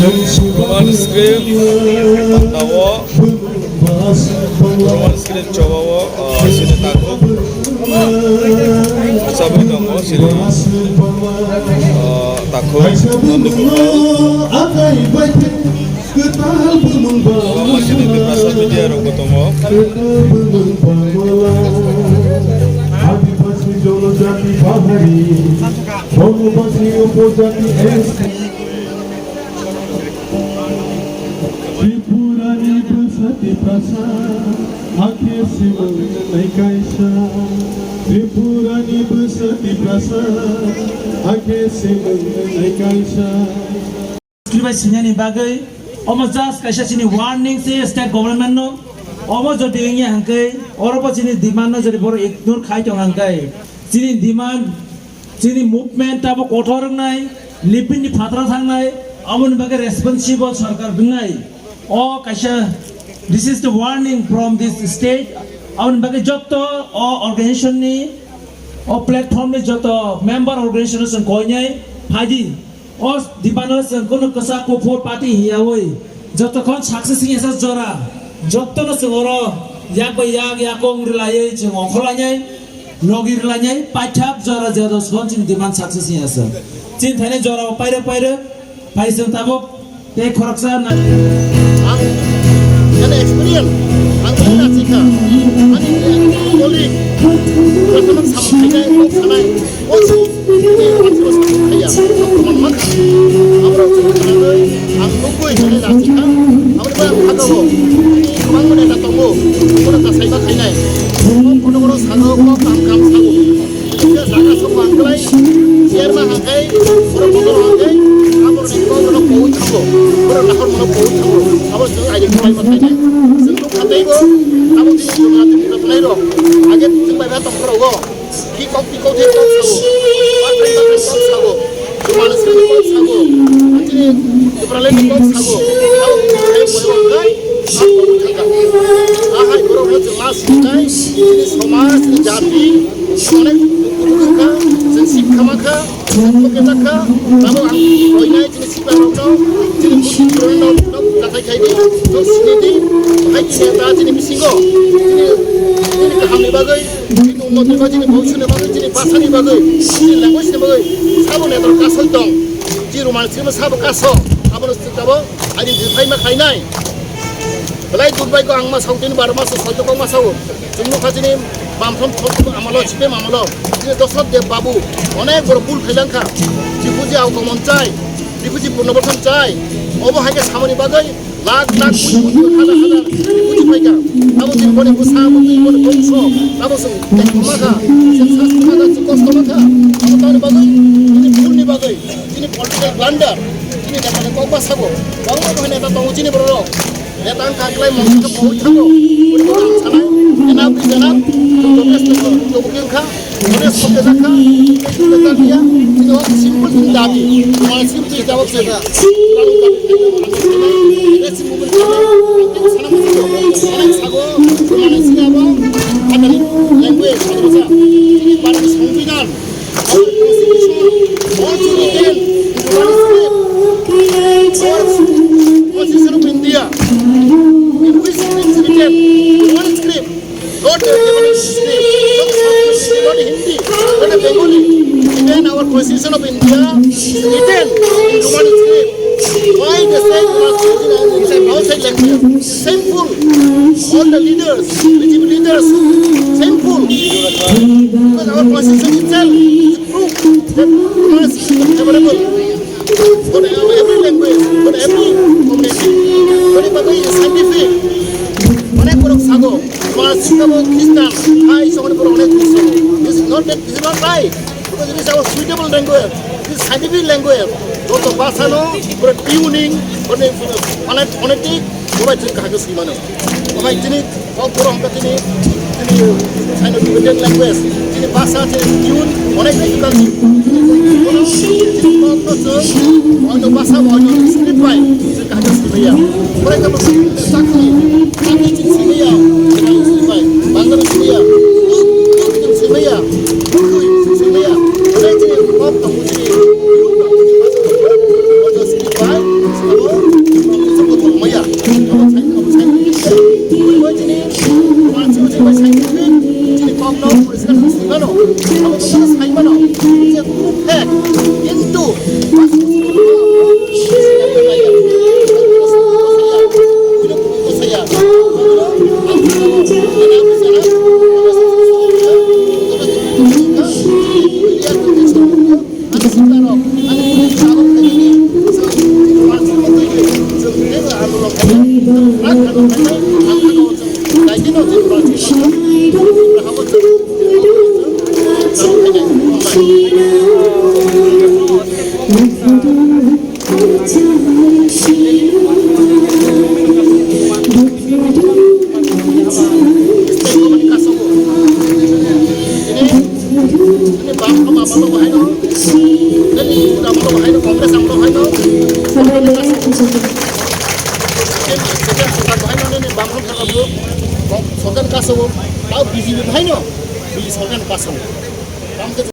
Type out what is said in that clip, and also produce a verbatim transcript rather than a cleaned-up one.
Roman script, panda o, Roman script choba o, ah, sini takhuk. Sabui tongo, sini, ah, takhuk. Nandi Kumar. Omo sini Tiprasa media rok bo tongo. Adibasi, jonojati, bahari, bonobasi, upojati, S T. Tripurani bwsa Tiprasa, hakhe se mwngnai kaisa. Tripurani bwsa Tiprasa, hakhe se mwngnai kaisa. Script bai sinani bagwi, omo just kaisa chini warning se state government no. Omo jodi wngya hwnkhe, oro bo chini demand no jodi borok ignore khai tong hwnkhe, chini demand, chini movement tabo kotor wngnai, lipin ni phatra thangnai, aboni bagwi responsible sarkar wngnai. O kaisa, this is the warning from this state. Aboni bagwi jotto o organization ni, o platform ni jotto member organization no chwng koinai phaidi. O demand no chwng kunu kwchak kuphur party hiyawi, jotokhon success hiya sa jora, jotto no chwng oro yak bai yak yakung rwlaiwi chwng ongkhorlainai. Logi rwlainai paithak jora jora sgon chini demand success ni asa. Chini thainai jora o pairo pairo phai chwng tabuk tei khoroksa na. Ang kani experience, ang kani nachikha, ani colleague, prathana samkhainai, kok sanai, o si, ini, o si, o si, kaya, o si, o si, o si, abro, ang nugui, kani nachikha, abro, ba, khaga, o, ini, kwbangma neta tongo, oro kasai ba khainai. Kono kono sago, kok kam kam sago. Kisa jaga sok ang klai, chair ma hakai, oro motor hakai, abo ni kok oro poi thango, oro nahor mono poi thango. Abo se ai de klai ma khainai. Sing kok khatai bo, abo ni jumla tu khatai ro. Age tu bai ba tong ro go. Ki kok ki kok de kok sago. Ba khai ba kok sago. Chumani sini kok sago, atini Tipralani kok sago, abo hai borok hai, abo thaka. Ahai borok no chwng ma sini nai, chini somaj, chini jati, onek dukhu dukhu kha, chwng sik khama kha, chwng khoke ta kha, abo ang koinai chini sipa rok no, chini buddhi no, no, no, kathai khai di, no sini di, hai chini ta chini bisingo, chini, chini kaham ni bagwi, chini unnoti bagwi, chini bhobishyot ni bagwi, chini basa ni bagwi, chini language ni bagwi, sabo netor kasoi tong. Chi Roman script sabo kaso, abo no sabo identify ma khainai. Belai durbai ko ang ma sautini bar ma so soito ko ma sao. Chumno khajini bamthom thok amalo chipe amalo. Chini Dosrot Deb Babu onek boro bul khailang kha. Chibuji au komon chai, chibuji purno bothon chai. Obo hai khe samani bagwi lakh lakh koi koi hazar hazar chibuji phaikha. Abo chini boni bwsa, abo chini boni bongso, abo chwng tengkho ma kha, chwng sasro ma kha, chwng kosto ma kha. Abo tamni bagwi, chini bul ni bagwi. Chini political blunder, chini neta ni kok ba sabo, bangma bo neta tongo chini borok rok. Neta wngkha klai mangsa khe bo thango, uri bo ang sanai, enough is enough, jotesto jobo khe wngkha, jotesto khe jakha, jotesto khe jakha, chini o simple chini dabi, mangsa chini jawab se kha. Language, chini abo, language, chini bar songbidan. Our constitution also written in Roman script. Our constitution of India, in which it is written in Roman script, not the Japanese script, not Sanskrit, not Hindi, not Bengali. Even our constitution of India is written in Roman script. Why they say Roman script is outside language? Shameful. All the leaders, B J P leaders, shameful. Because our constitution itself is proof that Roman script is favorable for every language, for every community. But if I scientific, অনেক বড় sago, Roman script Christian, I saw it for অনেক বড় sago. This is not that, this is not right. Because it is our suitable language, it is scientific language. Joto bhasha no pura tuning, phonetic, phonetic, bobai chwng kaham khe swi mano. Bobai chini kok borok hwnba chini, chini Sino-Tibetan language, chini bhasha, chini tune, onek bai juda. Chini kok no chwng, oino bhasha, oino script bai, chwng kaham khe swi maya. For example, chakri, chakri chwng swi maya, chwng swi maya, Bangla swi maya, tuk, tuk chwng swi maya. Bwkhwi swi maya. Belai chini kok tongo chini. Ojo sini bai, sabo Sorkar kaso, tao B J P haino, B J P sorkar kaso.